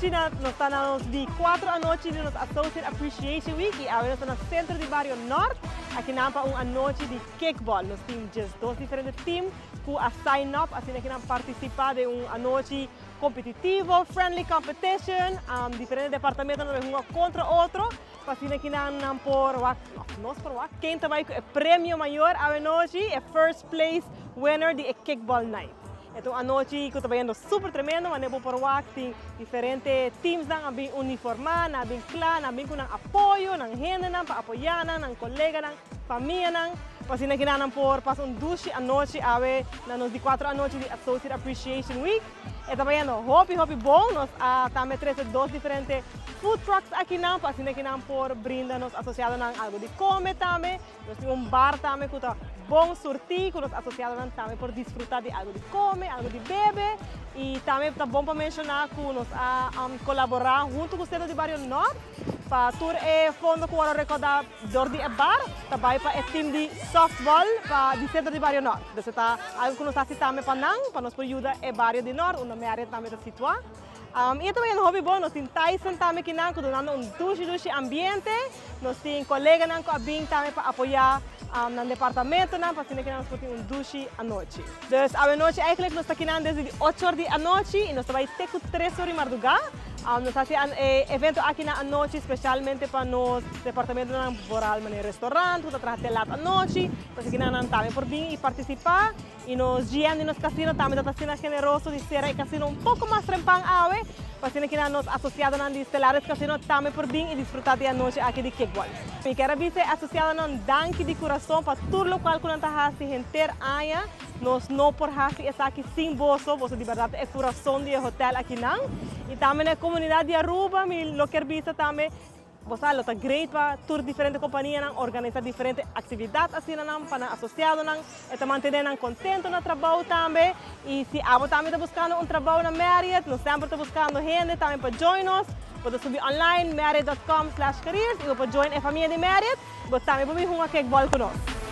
Anochi na nos ta na nos di cuatro anochi di nos Associate Appreciation Week y awe nos ta na Centro di Bario Noord akinan pa un anochi di kickball. Nos tin 12 diferente team cu a sign up asina cu nan participa den un anochi competitivo, friendly competition, diferente departamento nan ta hunga contra otro pa asina cu nan por wak, nos por wak ken ta bay cu e premio mayor awe nochi, e first place winner di e kickball night. E ta un anochi cu ta bayendo super tremendo, manera bo por wak tin diferente teams nan a bin uniforma, nan a bin cla, nan a bin cu nan apoyo, nan hendenan pa apoya nan, nan coleganan, famianan, pa asina cu nan por pasa un dushi anochi awe na nos di cuatro anochi di Associate Appreciation Week. E ta bayendo hopi hopi bon, nos a tambe trece dos diferente food trucks akinan, pa asina cu nan por brinda nos asociadonan algo di come tambe. Nos tin un bar tambe cu ta bon surti, cu nos asociadonan tambe por disfruta di algo di come, algo di bebe. Y tambe ta bon pa menciona cu nos a colabora hunto cu Centro di Bario Noord pa tur e fondo cu a recauda door di e bar, ta bay pa e team di softball pa di Centro di Bario Noord. Dus ta algo cu nos ta haci tambe pa nan, pa nos por yuda e bario di Noord, unda Marriott tambe ta situa. Y tambe hopi bon, nos tin Tyson tambe akinan, cu ta dando un dushi dushi ambiente. Nos tin coleganan cu a bin tambe pa apoya nan departamentonan, pa asina cu nos por tin un dushi anochi. Dus anochi eigenlijk nos ta akinan desde di 8 or di anochi y nos ta bay te cu 3 or di marduga. Nos ta haci e evento aki na anochi specialmente pa nos departamentonan vooral manera restaurant cu ta traha te laat anochi, pa asina nan tambe por bin y participa. Y nos GM di nos casino tambe ta asina generoso di cera e casino un poco mas trempan awe, pa asina cu nos asociadonan di Stellaris Casino tambe por bin y disfruta di anochi aki di kickball. Mi kier bisa e asociadonan danki di curason pa tur locual cu nan ta haci henter aña. Nos no por haci esaki sin boso, boso di berdad e curason di e hotel akinan. Y tambe na comunidad di Aruba, mi lo kier bisa tambe, bo sa, lo ta great pa tur diferente companianan organisa diferente actividad asina nan pa nan asociadonan, e ta mantene nan contento na trabou tambe. Y si abo tambe ta buscando un trabou na Marriott, nos semper ta buscando hende tambe pa join nos. Bo ta subi online marriott.com/careers y bo por join e famia di Marriott, bo tambe por bin hunga kickball cu nos.